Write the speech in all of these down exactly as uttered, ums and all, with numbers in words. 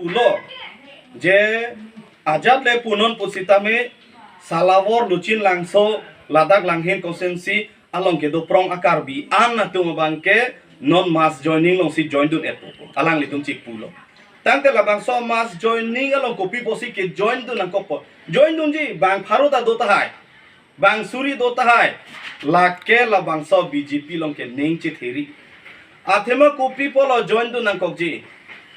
pulo je ajat le punon pusitame Salawor Luchin Langso ladak Langhin constituency along kedo prong a-Karbi an atum abangke non mass joining alongsi join dun-et po alanglitum chik pulo. Tangte labangso mass joining along kopi pusi ke join dun nangkokpo? Join dunji, bang pharo ta do tahai, bang suri do tahai, lake labangso B J P along ke ning chetheri. Athema kopi pulo join dun nangkokji?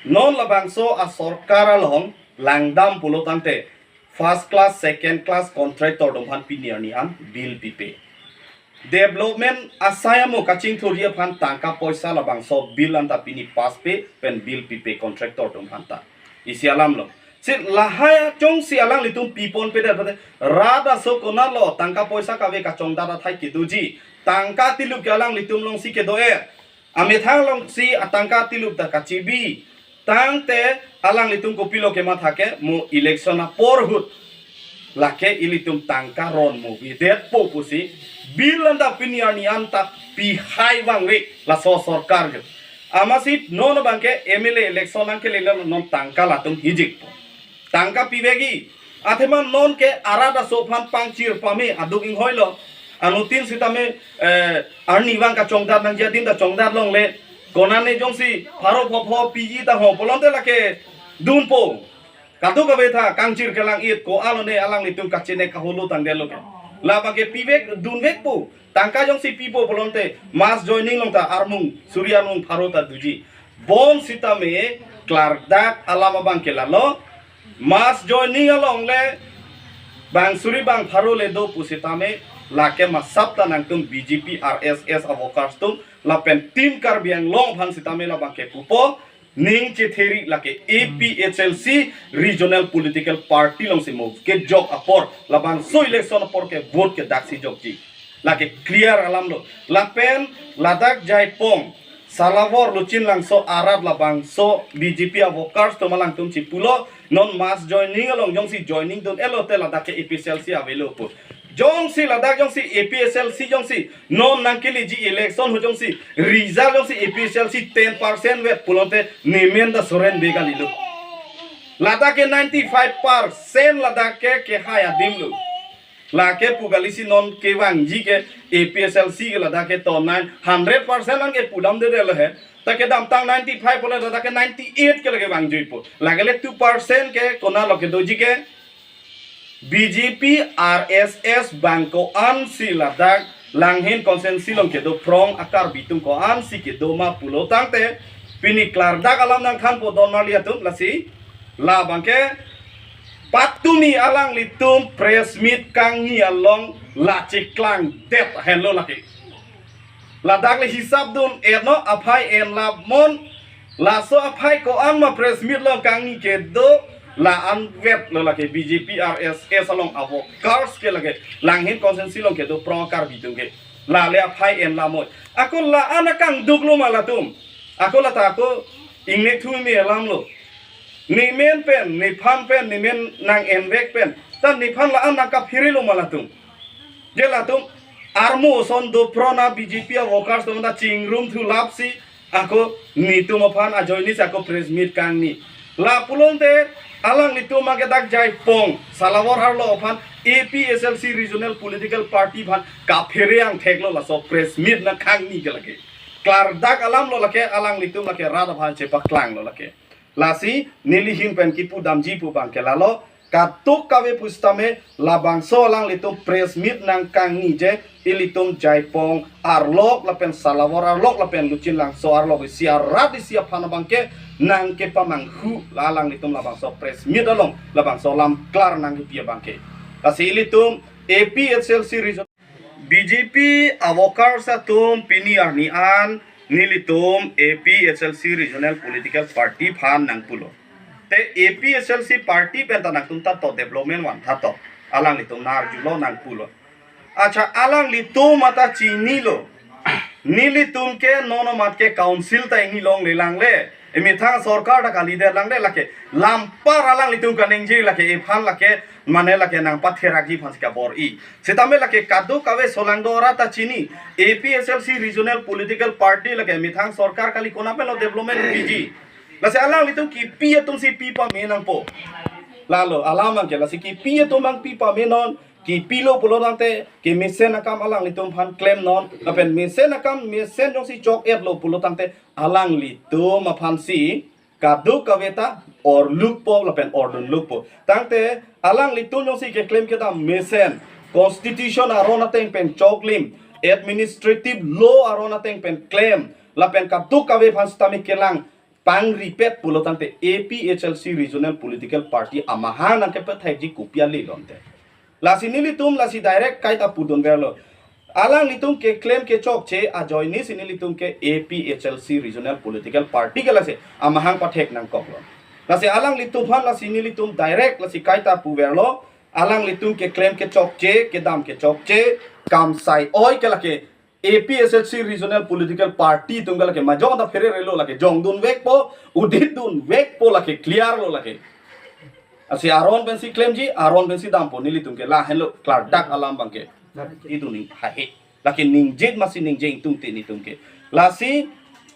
Non labangso asorkar along langdam pulo tangte first class, second class contractor atum aphan pini arni an bill pipe. Development asai amo kachingthurji aphan tangka poisa labangso bill anta pini pass-pe pen bill pipe contractor atum aphanta. Isi alamlo. Si lahai jongsi alanglitum piponpedet pute, rat aso konatlo tangka poisa kave kachongdat athai kedoji? Tangka tiluk ke alanglitum alongsi kedo-e. Amethang alongsi atangka tiluk ta kachibi. Tangte alanglitum kopilo kematha ke, mo election apor ahut lake ilitum tangka ron mo avedetpo pusi bill anta pini arni anta pihai vangve laso sorkar ke. Amatsi non abangke M L A election nangkelelo, non tangka latum hijikpo. Tangka pivekji. Athema non ke arat aso aphan pangchir pame aduk inghoilo. Anuttin sitame, eh, arnivang kachongdat nangji adim ta chongdat longle. Konane jongsi pharo phopho piji ta ho pulote lake dunpo. Kadokave tha kangchir kelang-it ko-an lone alanglitum kachene kaholo tangdetlo ke. Labangke pivek dunvekpo. Tangka jongsi pipo pulote mass joining along ta armung suri armung pharo ta doji. Bonsitame klardak alam abangke lalo, mass joining along le bang suri bang pharo le do pusitame lake masap ta nangtum B J P R S S a-workers atum lapen Team Karbi Anglong aphan sitame labangke pupo, ning chetheri lake A P H L C regional political party alongsi mo kejok apor, labangso election apor ke vote ke daksi jokji. Lake clear alamlo. Lapen ladak Jaipong, Salawor Luchin Langso arat labangso B J P a-workers atum alangtum chipulo, non mass joining along jongsi joining dun-etlo te ladak ke A P H L C avelo pu. Jongsi ladak jongsi A P H L C jongsi non nangkeleji election ahut jongsi result jongsi A P H L C ten percent vet pulote nemen ta soren be kalilo. Ladak ke ninety-five percent ladak ke kehai adimlo. Lake pu kalisi non kevangji ke A P H L C ke ladak ke to nine hundred percent an ke pudamdedetlo he. Ta kedamtang ninety-five pule ladak ke ninety-eight ke lake vangjuipo. Lake le two percent ke konatlo kedoji ke? B J P R S S bang ko-ansi ladak Langhin constituency along kedo prong a-Karbi atum ko-ansi kedo ma pulo tangte pini klardak alam nangthanpo don marli atum lasi. Labangke patumi alanglitum press meet kangni along la cheklangdet henlo lake. Ladak le hisap dun-etnon, aphai enlap mon. Laso aphai ko-an ma press meet along kangni kedo, la-an vetlo lake B J P R S S along a-workers ke lake Langhin constituency along kedo prong a-Karbi atum ke. La le aphai enlap mon. Ako la-an akangduklo ma latum. Ako lata ako ingnek thu me alamlo. Nemen pen, nephan pen, nemen nang-envek pen. Ta nephan la-an nangkapherelo ma latum. Je latum armu ason do prong a-B J P a-workers atum ta chingrum thu lapsi ako netum aphan ajoinesi ako press meet kangni. La pulote alanglitum akedak Jaipong, Salawor arlo aphan A P H L C Regional Political Party aphan kaphere angtheklo laso press meet nangkangni ke lake. Klardak alamlo lake, alanglitum lake rat aphan chepaklanglo lake. Lasi neli ahin pen kipudamji pu abangke lalo, kadokave pusitame labangso alanglitum press meet nangkangni je ilitum Jaipong arlok lapen Salawor arlok lapen Luchin Langso arlok isi arat isi aphan abangke nangkepamanghu, la alanglitum labangso press meet along labangso alam klar nangkipi abangke. Lasi ilitum A P H L C region B J P a-workers atum pini arni an nelitum A P H L C Regional Political Party aphan nangpulo. Te A P H L C party pen ta nangtum ta to development vantha to. Alanglitum nang-arjulo nangpulo. Acha alanglitum anta chinilo. Nelitum ke non amat ke council ta ingni longle langle. Emethang sorkar ta kalidet langle lake. Lampar alanglitum kaningje lake ephan lake mane lake nangpatherakji aphan si kabor-i. Sitame lake kadokave solangdo arat ta chini, A P H L C Regional Political Party lake methang sorkar kali konat penlo development piji. Lasi alanglitum kipi atumsi pi pame nangpo. Lalo alam abangke, lasi kipi atum abang pi pame non, kipilo pulo tangte kemesen akam alanglitum aphan klemnon, lapen mesen akam mesen jongsi chok-etlo pulo tangte alanglitum aphansi kadokave ta orlukpo lapen ordunlukpo. Tangte alanglitum jongsi keklem kedam mesen constitution aron ateng pen choklim, administrative law aron ateng pen klem, lapen kadokave aphan sitame kelang pangripet pulo tangte A P H L C regional political party amahang nangkepethekji kopi ale lonte. Lasi nelitum lasi direct kaita pudunverlo. Alanglitum keklem kechokche ajoinesi nelitum ke A P H L C regional political party ke lasi amahang pathek nangkoklo. Lasi alanglitum aphan lasi nelitum direct lasi kaita puverlo. Alanglitum keklem kechokche, kedam kechokche, kam sai-oi ke lake A P H L C regional political party atum ke lake majong ta phererelo, lake jongdunvekpo, uditdunvekpo, lake clear lo lake. Lasi aron pensi klemji, aron pensi dampo, nelitum ke lahenlo klardak alam abangke. Itum ning hahe. Lake ningje masi ningje ingtungte nelitum ke. Lasi,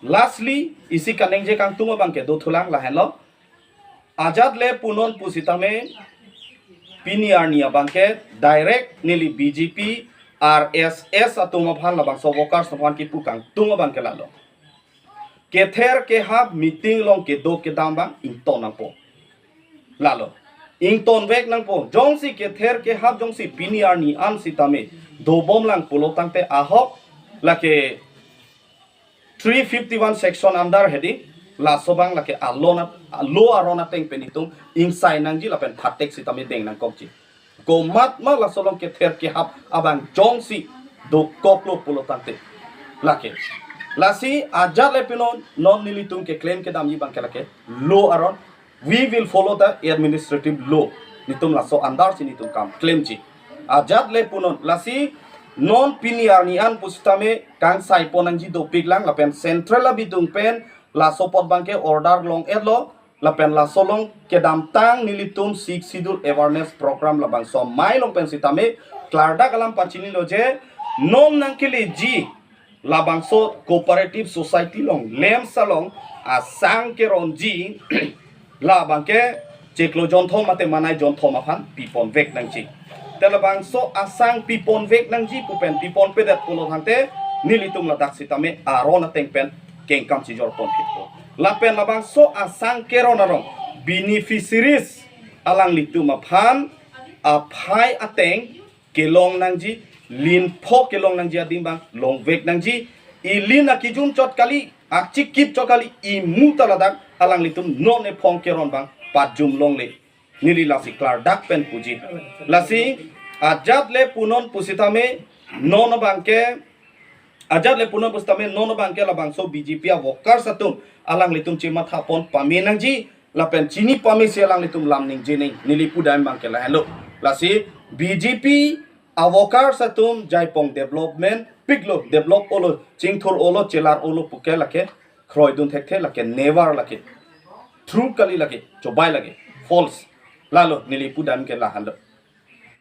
lastly, isi kaningje kangtung abangke dothulang lahenlo. Ajat le punon pusitame pini arni abangke direct neli B J P, R S S atum aphan labangso workers aphan kipu kangtung abangke lalo. Kether kehap meeting along kedo kedam abang ington nangpo. Lalo. Ingtonvek nangpo. Jongsi kether kehap jongsi pini arni an sitame dobomlang pulo tangte ahok lake three fifty-one section under hedi laso abang lake alon at-, law aron ateng pen itum ingsai nangji lapen phatek sitame deng nangkokji. Komatma laso along kether kehap abang jongsi dokoklo pulo tangte. Lake. Lasi ajat le punon non nelitum keklem kedamji abangke lake law aron. We will follow the administrative law. Nelitum laso under si nelitum kam klemji. Ajat le punon lasi non pini arni an pusitame kangsai pon nangji dopiklang lapen central abidung pen laso apot abangke order long-etlo lapen laso along kedamtang nelitum Sixth Schedule awareness program labangso amei along pen sitame klardak alam pachinilo je non nangkeleji labangso cooperative society along lemsa along asang keronji labangke chiklo jonthom mate manai jonthom aphan piponvek nangji. Te labangso asang piponvek nangji pu pen piponpedet pulo tangte nelitum ladak sitame aron ateng pen kengkam chijor ponphitpo. Lapen labangso asang keron arong beneficiaries alanglitum aphan aphai ateng kelong nangji, lin pho kelong nangji adim abang longvek nangji. Ilin akijum chot kali, akchikip chot kali, imu ta ladak alanglitum non ephong keron abang pajum longle. Neli lasi klardak pen puji. Lasi ajat le punon pusitame non abangke, ajat le punon pusitame non abangke labangso B J P a workers atum alanglitum chematha pon pame nangji lapen chini pamesi alanglitum lam ningje nang, neli pudam abangke lahenlo. Lasi B J P a workers atum jaipong development piklo, develop olo, chingthur olo, chelar olo puke lake kroidun thekthe, lake never, lake true kali, lake chobai, lake false. Lalo neli pudam ke lahenlo.